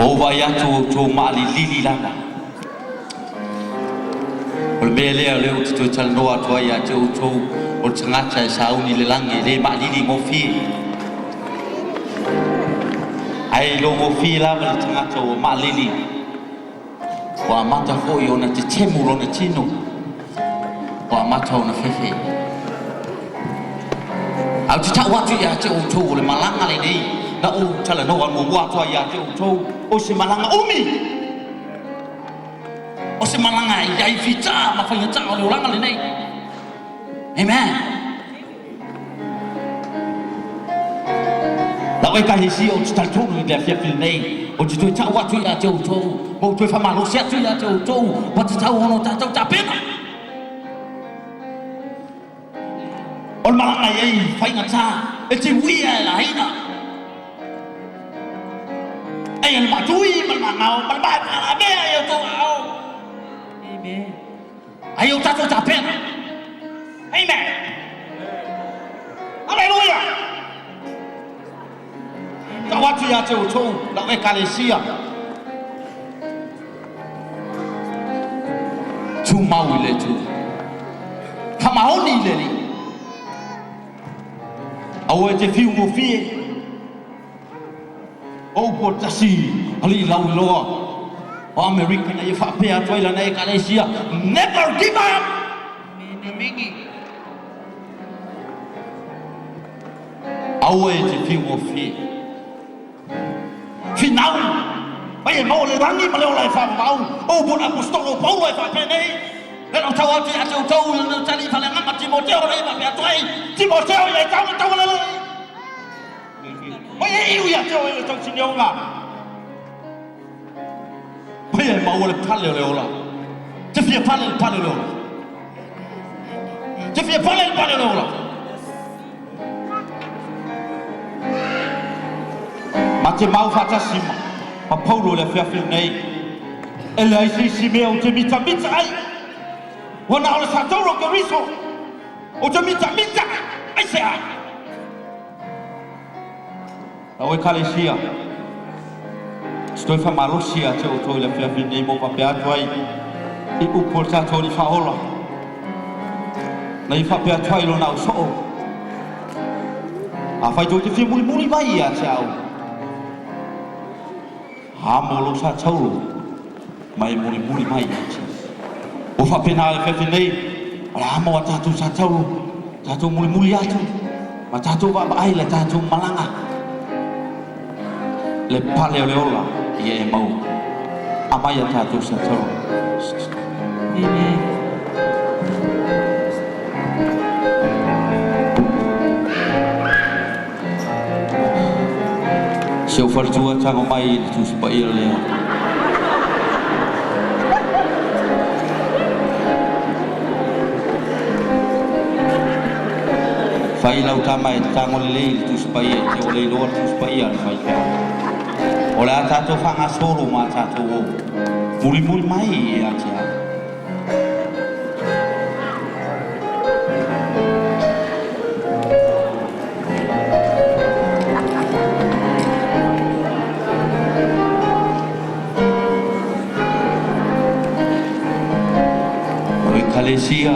O vai atu o tou maalilili lava. O le mea lea o lea ou te toe talanoa atu ai ia te outou, o le tagata e sauni i le lagi e le maalili gofie. Ae iloa-gofie lava le tagata ua maalili, ua amata foi ona tetemu lona tino, ua amata ona fefe. Ae ou te tau atu ia te outou, o le malaga lenei na ou talanoa muamua atu ai ia te outou, o se malaga umi, o se malaga e i ai fita ma faigata o le olaga lenei. Amen. Lau Ekalesia, ou te talitonu i le afiafi lenei, ou te toe tau atu ia te outou, ma ou toe faamalosi atu ia te outou, ua tatau ona o tatou tapena. O le malaga e i ai faigata, e tiuia e laina. Eia le maatui ma le maagao ma le maefalamea i outou aao. Amen. Ai o tatou tapena. Amen. Haleluia. Tau atu ia te outou, lau Ekalesia, tumau i le Atua, faamaoni i le Alii, aua e te fiu gofie. O upu o le tasi alii lauiloa o Amerika na ia faapea atu ai lana Ekalesia, Never give up! Aua e te fiu gofie. Finau mai e maua le lagi ma le ola e faavavau. O upu o le Aposetolo o Paulo e faapea nei, Le lau tau atu ia te outou i lana tali i faleagama Timoteo nei faapea atu ai, Timoteo ia e tau le taua lelei. Mai e iu ia te oe le tausinioga. Mai e maua le pale o le ola. Te fia pale le pale o le ola. Te fia pale le pale o le ola. Ma te mau faatasi ma Paulo i le afiafi lenei. E leai se isi mea ou te mitamita ai. Ua na o le Satauro o Keriso. Ou te mitamita aisea? Lau Ekalesia, se toe faamalosi ia te outou i le afiafi lenei mo faapea atu ai i upu o le tatou Alii Faaola, na ia faapea atu ai lona ausoo, Afai tou te fia mulimuli mai ia te au, amo lou sa tauro ma e mulimuli mai ia te au. Ua faapena le afiafi nei, o le amo a tatou sa tauro, tatou mulimuli atu, ma tatou vaavaai le tatou malaga, le pale o le ola ia e maua. Amai a tatou sa tauro. Amen. Si ou faletua tago mai i le Tusi Paia lea. Fai lau tama e tago lelei i le Tusi Paia i te ole iloa le Tusi Paia a le faifeau. O le a tatou faagasolo ma tatou o mulimuli mai ia te au. O Ekalesia,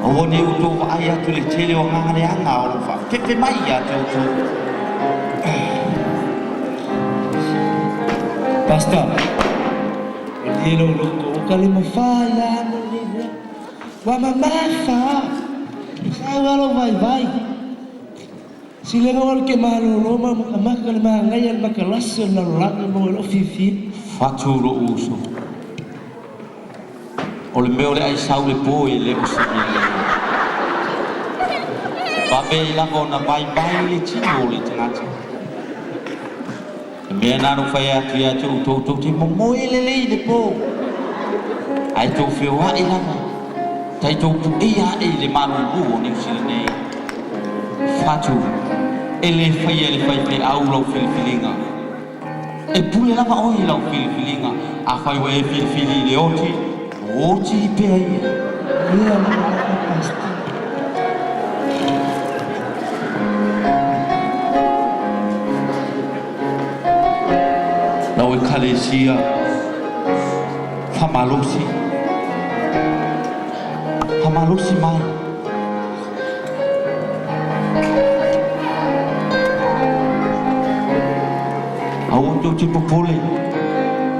aua ne i outou vaai atu i le tele o agaga leaga o lo o faafefe mai ia te outou. Pastor, o le lo lo o ka le mafai la mo le mea. Ua mamafa. Sau alo vai vai. Si le o ke malolo ma makamaka le mangai le makalasi o le lalolagi mo e lo fiafia. Fatu lou uso. O le mea o le aisau le po e le o se mea lelei. Vave ai lava ona vaivai le tino o le tagata. Le mea lena na ou fai atu ia te outou, tou te momoe lelei i le po, ae tou feoai lava, tai tou pueia ae i le malulu o Niu Sila nei. Fatu, e le faia e le faifeau lau filifiliga. E pule lava oe i lau filifiliga. Afai ua e filifili i le oti, oti pea ia. Ia, Pastor. Ekalesia faamalosi, faamalosi mai. Aua tou te popole,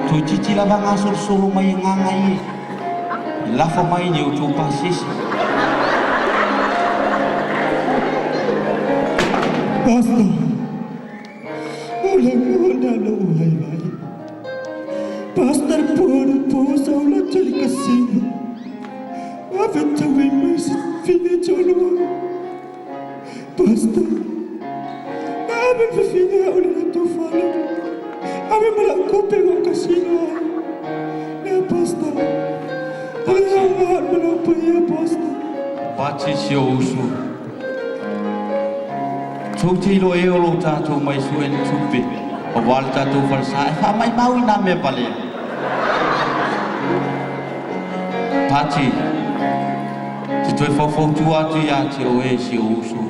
toeitiiti lava gasolosolo mai agaga ia e lafo mai i outou pasese. Pastor, o lagona lou vaivai. Pastor poro po sa ula tali kasino. Ave tau e mai se fine tolua. Pastor, ave fifine au le na tofalo. Ave mala kupe o kasino. Ne pastor. Ale au nga mala paia pastor. Pati si o uso. Tou te iloa ea o lou tatou mai sue ni tupe aua le tatou falesa e faamaimau i nā mea valea. Pati, te toe faufautua atu ia te oe si ou uso.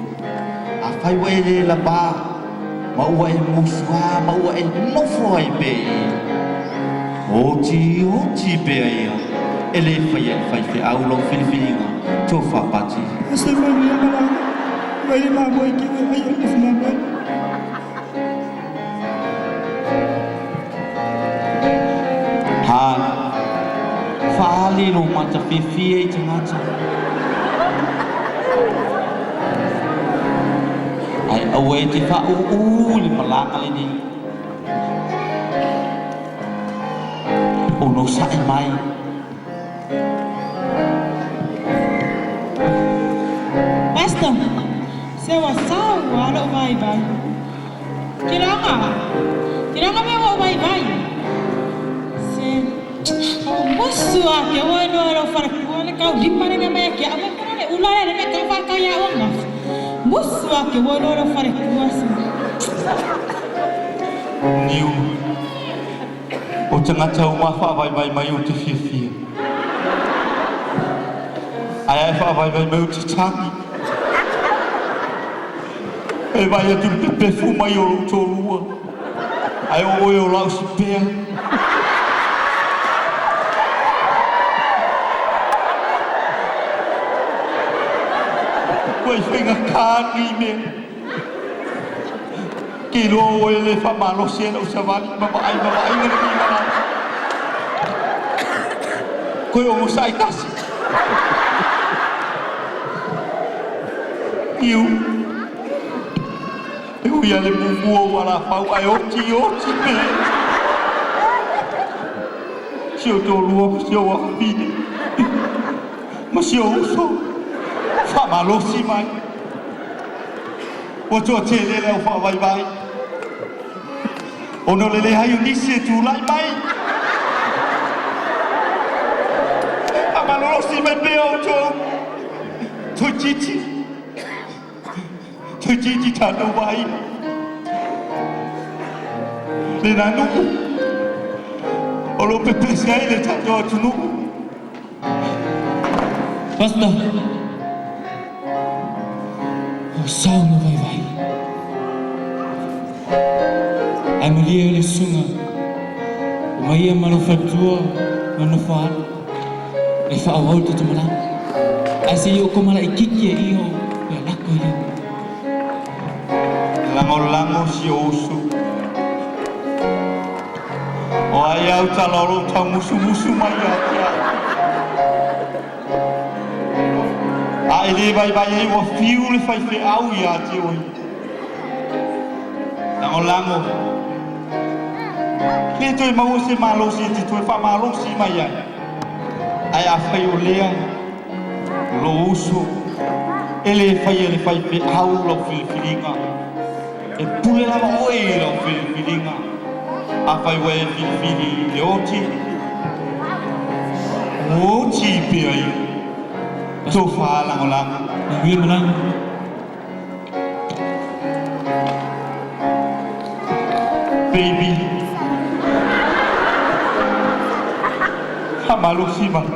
Afai ua e le lava ma ua e musu a ma ua e nofo ai pea i i. Oti oti pea ia e le faia e le faifeau lau filifiliga. Tofa Pati. Se manuia malaga. Vai mamoe ki ai o te mamoe. Ha, faali lou matafiafia i tagata. Ae aua e te faaūū i le malaga lenei. Onosai mai. Pastor, se ua sau lava lou vaivai. Tulaga, tulaga mea ua ou vaivai. Se, ua musu lava ke oe noa lou falefua le kaulima lena mai a ke au mai kona le ula lea le mea tau faatau ia au ananafi. Musu lava ke oe noa lou falefua se. Niu, o tagata uma faavaivai mai ou te fiafia. Ae a e faavaivai mai ou te tagi. E vaai atu i le pepefu mai o lou toalua, ae o oe o lau sipea. Ua i faigata nei mea. Ke iloa oe le faamalosi ai lau savali ma vaai ma vaaiga lenei malaga. Koe onosai tasi. Niu. E ui lava le muamua o alafau ae oti oti pea. Si ou toalua ma si ou afafine ma si ou uso. Faamalosi mai. Ua toatele le au faavaivai ona o le leai o nisi e tulai mai. Faamalolosi mai pea outou. Toeitiiti, toeitiiti tatou vaai lena nuu o lo o pepese ai le tatou atunuu. Pastor, ua sau lou vaivai. Ae malie le susuga o maia ma lou faletua ma Nofoaalo e faaauau le tatou malaga. Ae se i ou koma laitiiti e i o le alako i lima. Lagolago si ou uso. O ai au tala o lou taumusumusu mai ia te au. A e le vaivai ai ua fiu le faifeau ia te oe. Lagolago. Le toe maua se malosi e te toe faamalosi mai ai. Ae afai o lea lou uso, e le faia e le faifeau lau filifiliga. E pule lava oe i lau filifiliga. Afai ua e filifili i le oti, oti pea ia. Tofa lagolago. Manuia malaga. Baby. Faamalosi mai.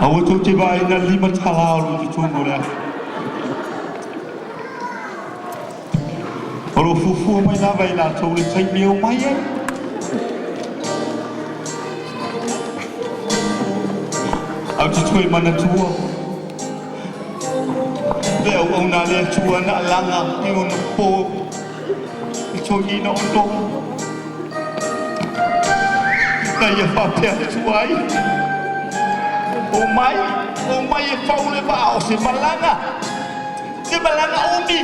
Aua tou te vaaiina le $5 o lo o i totonu o le afi. O lo o fuafua mai lava e i latou le taimi e omai ai. Ae ou te toe manatua le auauna a le Atua na alaga i ona po i toeaina o Noa. Na ia faapea atu ai, Omai, omai e fau le vaa o se malaga, se malaga umi.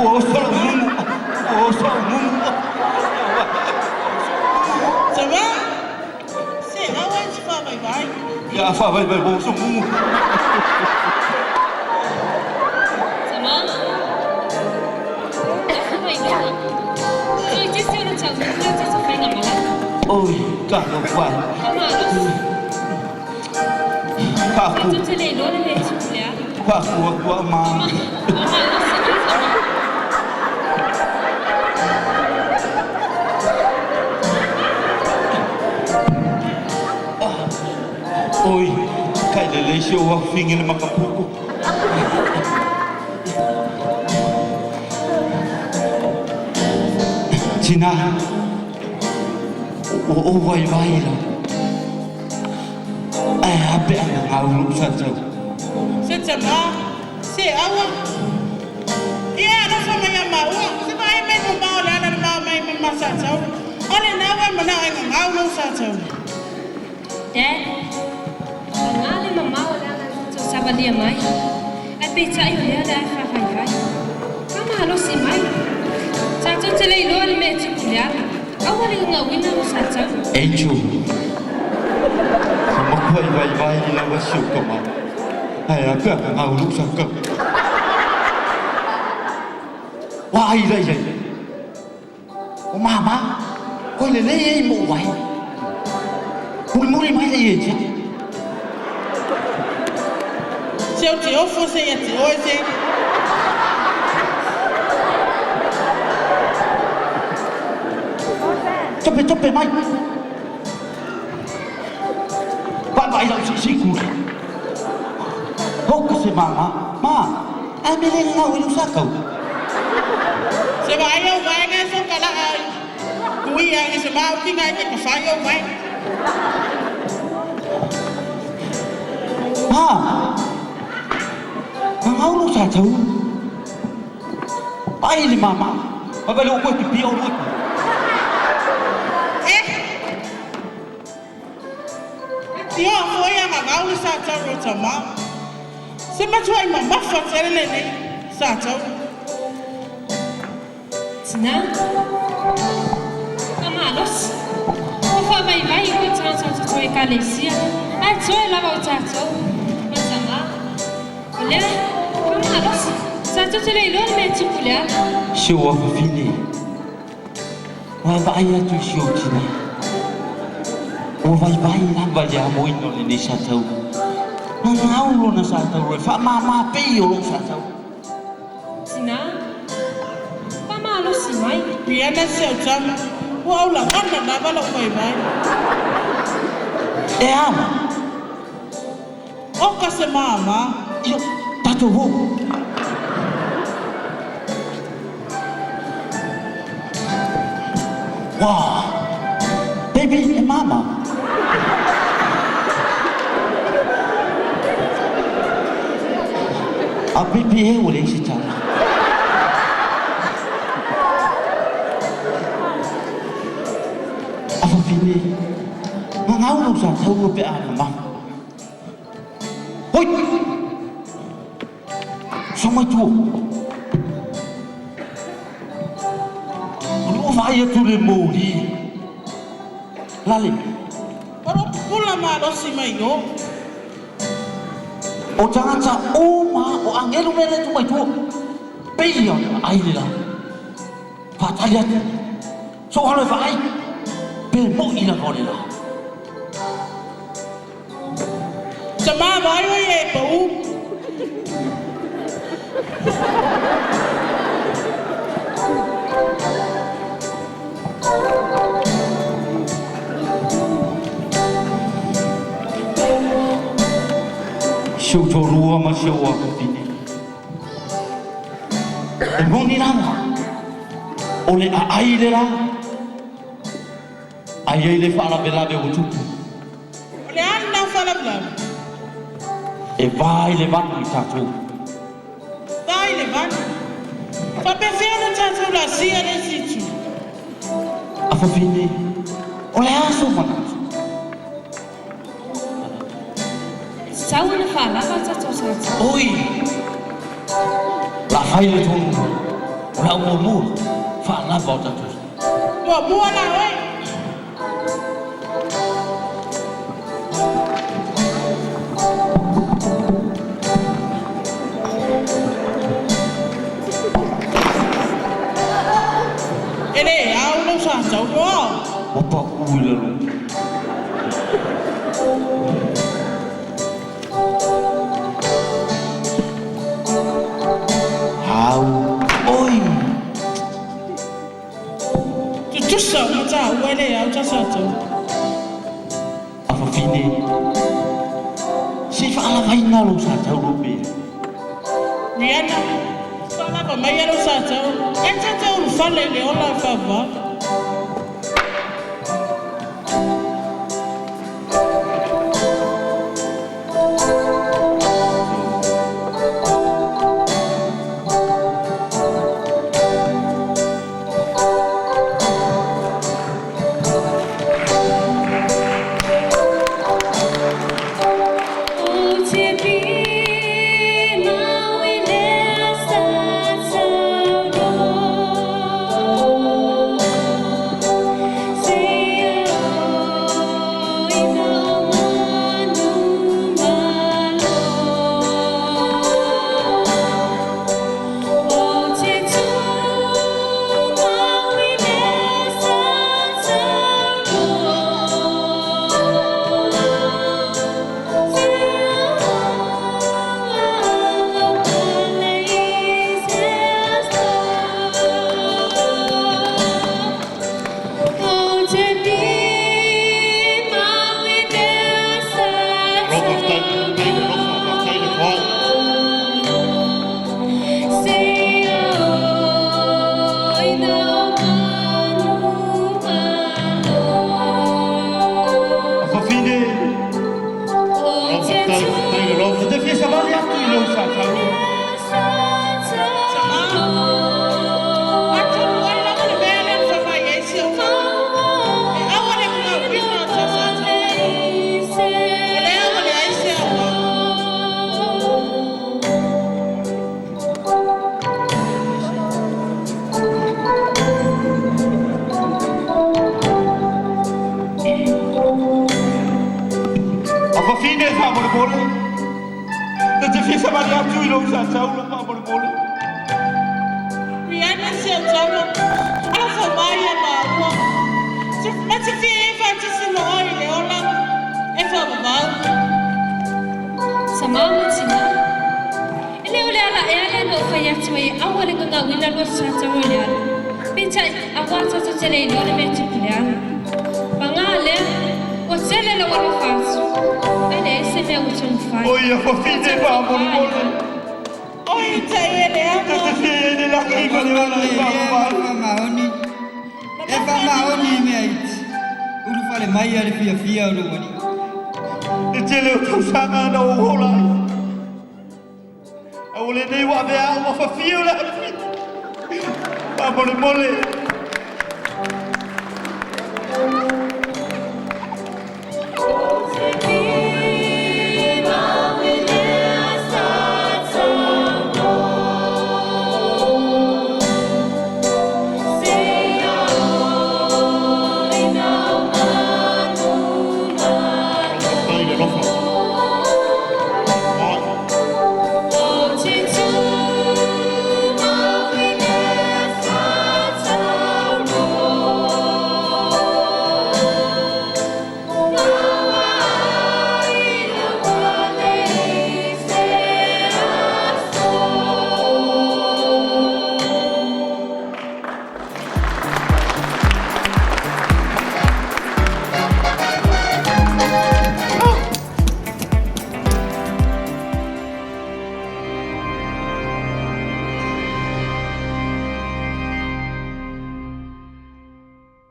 Ua oso lou mumu, ua oso lou mumu. Tama, se aua e te faavaivai. Ia faavaivai ua oso mumu. Tama, faavaivai. Toeitiiti ona taunuu le tatou faigamalaga. Oi, talofa e. Faamalosi. Faaku. Tatou te le iloa le mea e tupu i le ala. Faaku atu au ma. Faamalosi mai Tama. Oi, kai lelei si ou afafine i le makapuku. Tina, ua ou vaivai la. Ae a pe a gagau lou sa tau? Se tama, se aua. Ia alofa mai ia maua. Se vaai mai mamao le ala le mao mai ma ma sa tau. O lena ua e manao e gagau lou sa tau. Dad, paga le mamao o le ala i le savalia mai. Ae peitai o lea o le a e faavaivai. Faamalosi mai. Tatou te le iloa le mea e tupu i le ala. Aua le gagauina lou sa tau. Angel, ua matuai vaivai lava si ou tama. Ae a pe a gagau lou sa tau? Ua ai la i ai. O mama, koe lelei ei mo wai. Mulimuli mai le ia te. Se o te ofo se ia te oe se. Tope tope mai. Vaavaai lau siisiku. Oka se mama. Ma, a me le gagau i lou sa tau. Se vaai au vaega e so kala ai. Kui ai se mau kinga e ke whai au vai. Ma, gagau lou sa tau. Ai le mama. Vaavaai le o koe pipia o lou. Eh! Tio foi a gagau le sa tau ro tama. Se matuai mamafa tele lenei sa tau. Tina, faamalosi. Ua faavaivai koe tagata o tatou ekalesia, ae toe lava o tatou. Ma tama, o lea, faamalosi. Tatou te le iloa le mea e tupu i le ala. Si ou afafine. Ua e vaai atu i si ou tina. Ua vaivai lava i le amoina o lenei sa tau. Gagau lona sa tau e faamama pei o lou sa tau. Tina, faamalosi mai. Piana se o tama. Ua au lagona lava lou vaivai. E ama. Oka se mama. Ia, tatou o. Wow. Baby, e mama. A baby e ua leai se tala. Afafine, gagau lou sa tau pe a mamafa. Hoi! Sao mai tua. O lou vaai atu le moli. Lale. O lou pupula malosi mai o. O tagata uma o agelu mea le tu mai tua. Pei ia o le vaai le la. Faatali atu. So alo e vaai. Pe mo'i lava o le la. Tama vaai oe ia e pau. Si ou toalua ma si ou afafine. E moni lava, o le aai le la, ae i ai le faalavelave ua tupu. O le a lena faalavelave? E va i le vanu i tatou. Va i le vanu? Faapefea ona tatou laasia le isi itu? Afafine, o le a sou manatu? E tatau ona faalava tatou sa tau. Oi! O le a fai le tonu, o le au muamua, faalava o tatou sa. Muamua la oe! E le ao lou sa tau loa. Ua paʻu i lalo. Au, oi! Tutusa uma tāua e le ao ta sa tau. Afafine, se i faalavaina lou sa tau lo pea. Riana, faalava maia lou sa tau. E tatou ulufale i le ola e faavavau. Ou te mau i le sa tau Seia o ina o manu malo. Ou te tu mau i le sa tau Seia o ina o manu malo. Afafine, Ou te E te fia savali atu i lou sa tau. Atonu ai lava le mea lea na faafai ai si ou tau. E aua le gagauina o ta sa tau. O le a ua leai se aoga. Afafine faamolemole. E te fia savali atu i lou sa tau lo faamolemole. Riana si ou tama. Alofa mai ia māua. Ma te fia e faatasi ma oe i le ola e faavavau. Sa ma tina. E le o le ala e ala no fai atu ai aua le gagauina lua sa tau o le ala. Peitai aua tatou te le iloa le mea tupu le ala. Paga lea, ua tele lou alofa atu. Ae leai se mea ua taumafai. Oi, afafine faamolemole. Oi, tai e le E ama. te fia i le lagi ma le ola e faavavau. Faamaoni e faamaoni i mea iti ulufale mai a le fiafia o lou alii. E tele o tausaga na ou ola ai. A o lenei ua avea au ma fafia o le afi. Faamolemole.